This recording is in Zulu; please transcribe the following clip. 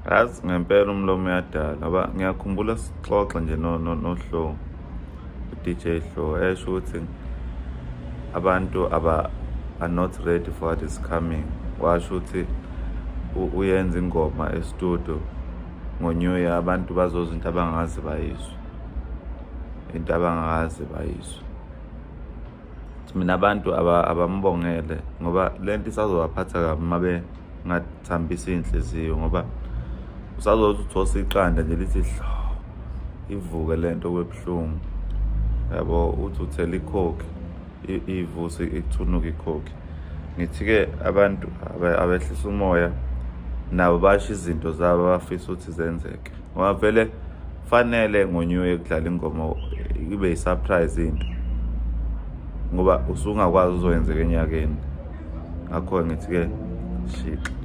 Yazi ngempela umlomo uyadala ngoba ngiyakhumbula sixoxa nje noHlo, u-DJ Hlo, esho ukuthi abantu aba are not ready for what is coming. Washo ukuthi uyenza ingoma e-studio ngo-New Year, abantu bazozwa into abangazi bayizwe, into abangakaze bayizwe. Mina abantu abambongele ngoba lento isazobaphatha kabi uma bengathambisi iy'nhliziyo, ngoba usazothi uthosa iqanda nje lithi hlo, ivuke lento kwebuhlungu, yabo. Uthi uthela ikhokhi, ivuse ikuthunuka ikhokhi. Ngithi-ke abantu abehlisa umoya, nabo basho izinto zabo abafisa ukuthi zenzeke, ngoba vele fanele ngo-New Year kudlala ingoma ibe yi-surprise into, ngoba usungakwazi uzoyenzeka enyakeni. Ngakho ngithi-ke shixa.